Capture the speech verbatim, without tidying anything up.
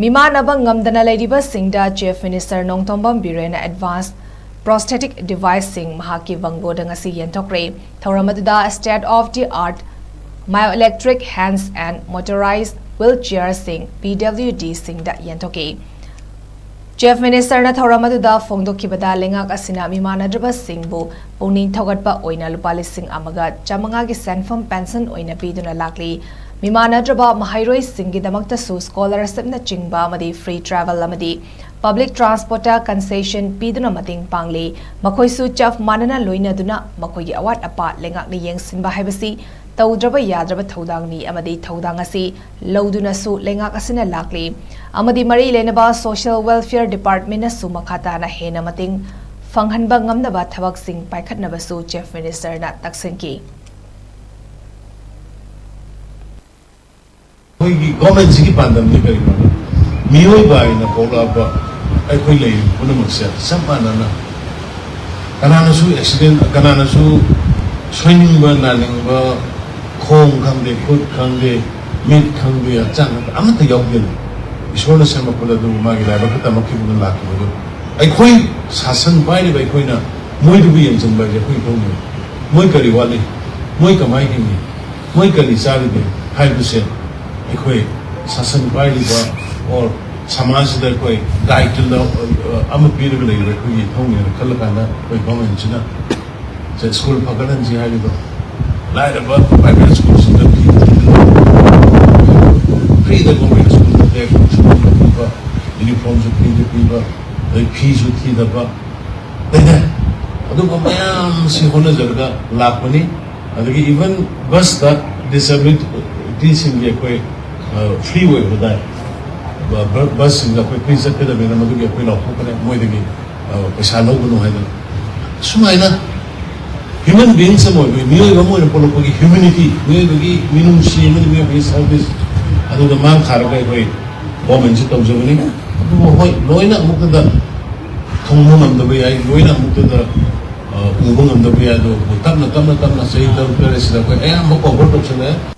ꯃꯤꯃꯥꯟꯅꯕ ꯉꯝꯗꯅ ꯂꯩꯔꯤꯕꯁꯤꯡꯗ Chief Minister Nongthombam ꯕꯤꯔꯦꯟꯅ advance prosthetic deviceꯁꯤꯡ ꯃꯍꯥꯛꯀꯤ bungalow ꯗ ꯉꯁꯤ ꯌꯦꯟꯊꯣꯛꯈ꯭ꯔꯦ꯫ ꯊꯧꯔꯝ ꯑꯗꯨꯗ state of the art myoelectric hands and motorized wheelchairꯁꯤꯡ P W Dꯁꯤꯡꯗ ꯌꯦꯟꯊꯣꯛꯈꯤ꯫ Chief Minister ꯅ ꯊꯧꯔꯝ ꯑꯗꯨꯗ ꯐꯣꯡꯗꯣꯛꯈꯤꯕꯗ, ꯂꯩꯉꯥꯛ ꯑꯁꯤꯅ ꯃꯤꯃꯥꯟꯅꯗ꯭ꯔꯕꯁꯤꯡꯕꯨ ꯄꯨꯛꯅꯤꯡ ꯊꯧꯒꯠꯄ ꯑꯣꯏꯅ ꯂꯨꯄꯥ ꯂꯤꯁꯤꯡ ꯑꯃꯒ ꯆꯥꯃꯉꯥꯒꯤ ꯁꯦꯟꯐꯝ pension ꯑꯣꯏꯅ ꯄꯤꯗꯨꯅ ꯂꯥꯛꯂꯤ꯫ ꯃꯤꯃꯥꯟꯅꯗ꯭ꯔꯕ ꯃꯍꯩꯔꯣꯏꯁꯤꯡꯒꯤꯗꯃꯛꯇꯁꯨ scholarshipꯅꯆꯤꯡꯕ ꯑꯃꯗꯤ free travel ꯑꯃꯗꯤ public transportꯇ concession ꯄꯤꯗꯨꯅ ꯃꯇꯦꯡ ꯄꯥꯡꯂꯤ꯫ ꯃꯈꯣꯏꯁꯨ ꯆꯞ ꯃꯥꯟꯅꯅ ꯂꯣꯏꯅꯗꯨꯅ ꯃꯈꯣꯏꯒꯤ ꯑꯋꯥꯠ ꯑꯄꯥ ꯂꯩꯉꯥꯛꯅ ꯌꯦꯡꯁꯤꯟꯕ ꯍꯥꯏꯕꯁꯤ ꯇꯧꯗ꯭ꯔꯕ ꯌꯥꯗ꯭ꯔꯕ ꯊꯧꯗꯥꯡꯅꯤ ꯑꯃꯗꯤ ꯊꯧꯗꯥꯡ ꯑꯁꯤ ꯂꯧꯗꯨꯅꯁꯨ ꯂꯩꯉꯥꯛ ꯑꯁꯤꯅ ꯂꯥꯛꯂꯤ ꯑꯃꯗꯤ ꯃꯔꯤ ꯂꯩꯅꯕ Social Welfare Departmentꯅꯁꯨ ꯃꯈꯥ ꯇꯥꯅ ꯍꯦꯟꯅ ꯃꯇꯦꯡ ꯐꯪꯍꯟꯕ ꯉꯝꯅꯕ ꯊꯕꯛꯁꯤꯡ ꯄꯥꯏꯈꯠꯅꯕꯁꯨ Chief Ministerꯅ ꯇꯛꯁꯤꯟꯈꯤ꯫ ꯑꯩꯈꯣꯏꯒꯤ governmentꯁꯤꯒꯤ ꯄꯥꯟꯗꯝꯗꯤ ꯀꯔꯤꯅꯣ? ꯃꯤꯑꯣꯏꯕ ꯍꯥꯏꯅ ꯄꯣꯛꯂꯛꯑꯕ ꯑꯩꯈꯣꯏ ꯂꯩꯔꯤꯕ ꯄꯨꯝꯅꯃꯛꯁꯦ ꯆꯞ ꯃꯥꯟꯅꯅ, ꯀꯅꯥꯅꯁꯨ accident, ꯀꯅꯥꯅꯁꯨ ꯁꯣꯏꯅꯤꯡꯕ ꯅꯥꯅꯤꯡꯕ, ꯈꯣꯡ ꯈꯪꯗꯦ, ꯈꯨꯠ ꯈꯪꯗꯦ, ꯃꯤꯠ ꯈꯪꯗꯦ, ꯍꯛꯆꯥꯡ ꯈꯪꯗꯦ, ꯑꯃꯠꯇ ꯌꯥꯎꯗꯦꯅ꯫ ꯏꯁꯣꯔꯅ ꯁꯦꯝꯃꯛꯄꯗ ꯑꯗꯨꯕꯨ ꯃꯥꯒꯤ ꯂꯥꯏꯕꯛꯇ ꯇꯝꯃꯛꯈꯤꯕꯗꯨꯅ ꯂꯥꯛꯈꯤꯕꯗꯨ, ꯑꯩꯈꯣꯏ ꯁꯥꯁꯟ ꯄꯥꯏꯔꯤꯕ ꯑꯩꯈꯣꯏꯅ ꯃꯣꯏꯗꯨꯕꯨ ꯌꯦꯡꯁꯤꯟꯕ ꯍꯥꯏꯁꯦ ꯑꯩꯈꯣꯏ ꯏꯊꯧꯅꯦ꯫ ꯃꯣꯏ ꯀꯔꯤ ꯋꯥꯠꯂꯤ? ꯃꯣꯏ ꯀꯃꯥꯏꯅ ꯍꯤꯡꯉꯤ? ꯃꯣꯏ ꯀꯔꯤ ꯆꯥꯔꯤꯕꯅꯤ ꯍꯥꯏꯕꯁꯦ ꯑꯩꯈꯣꯏ ꯁꯥꯁꯟ ꯄꯥꯏꯔꯤꯕ or ꯁꯃꯥꯖꯁꯤꯗ ꯑꯩꯈꯣꯏ guide ꯑꯃ ꯄꯤꯔꯒ ꯂꯩꯔꯤꯕ ꯑꯩꯈꯣꯏꯒꯤ ꯏꯊꯧꯅꯦꯅ ꯈꯜꯂꯀꯥꯟꯗ ꯑꯩꯈꯣꯏ governmentꯁꯤꯅ ꯁꯦ school ꯐꯒꯠꯍꯟꯁꯤ ꯍꯥꯏꯔꯤꯕ, ꯂꯥꯏꯔꯕ private schoolꯁꯤꯡꯗ free, freeꯗ government schoolꯗ bag ꯄꯤꯕ, uniformꯁꯨ freeꯗ ꯄꯤꯕ, ꯑꯗꯩ feeꯁꯨ ꯊꯤꯗꯕ, ꯂꯩꯗꯥꯏ? ꯑꯗꯨꯒꯨꯝꯕ ꯃꯌꯥꯝꯁꯤ ꯍꯣꯠꯅꯖꯔꯒ ꯂꯥꯛꯄꯅꯤ꯫ ꯑꯗꯒꯤ even busꯇ disabilityꯁꯤꯡꯒꯤ ꯑꯩꯈꯣꯏ, ꯑ, free ꯑꯣꯏꯕꯗꯥꯏ? ꯕ-, ꯕ-, busꯁꯤꯡꯗ ꯑꯩꯈꯣꯏ free ꯆꯠꯀꯗꯕꯅꯤꯅ ꯃꯗꯨꯒꯤ ꯑꯩꯈꯣꯏ ꯂꯥꯎꯊꯣꯛꯀꯅꯤ, ꯃꯣꯏꯗꯒꯤ, ꯑ, ꯄꯩꯁꯥ ꯂꯧꯒꯅꯨ ꯍꯥꯏꯗꯅ꯫ ꯁꯨꯃꯥꯏꯅ human beings ꯑꯃ ꯑꯣꯏꯕꯒꯤ, ꯃꯤꯑꯣꯏꯕ ꯑꯃ ꯑꯣꯏꯅ ꯄꯣꯛꯂꯛꯄꯒꯤ humanity, ꯃꯤꯑꯣꯏꯕꯒꯤ ꯃꯤꯅꯨꯡꯁꯤ ꯑꯃꯗꯤ ꯃꯤꯑꯣꯏꯕꯒꯤ service ꯑꯗꯨꯗ ꯃꯥꯡ ꯊꯥꯔꯒ ꯑꯩꯈꯣꯏ governmentꯁꯤ ꯇꯧꯖꯕꯅꯤ꯫ ꯑꯗꯨꯕꯨ ꯍꯣꯏ, ꯂꯣꯏꯅ ꯑꯃꯨꯛꯇꯗ ꯊꯨꯡꯕ ꯉꯝꯗꯕ ꯌꯥꯏ, ꯂꯣꯏꯅ ꯑꯃꯨꯛꯇꯗ, ꯑ, ꯎꯕ ꯉꯝꯗꯕ ꯌꯥꯏ꯫ ꯑꯗꯨꯕꯨ ꯇꯞꯅ, ꯇꯞꯅ, ꯇꯞꯅ ꯆꯍꯤ ꯇꯔꯨꯛ ꯇꯔꯦꯠꯁꯤꯗ ꯑꯩꯈꯣꯏ ꯑꯌꯥꯝꯕ cover ꯇꯧꯁꯜꯂꯛꯑꯦ꯫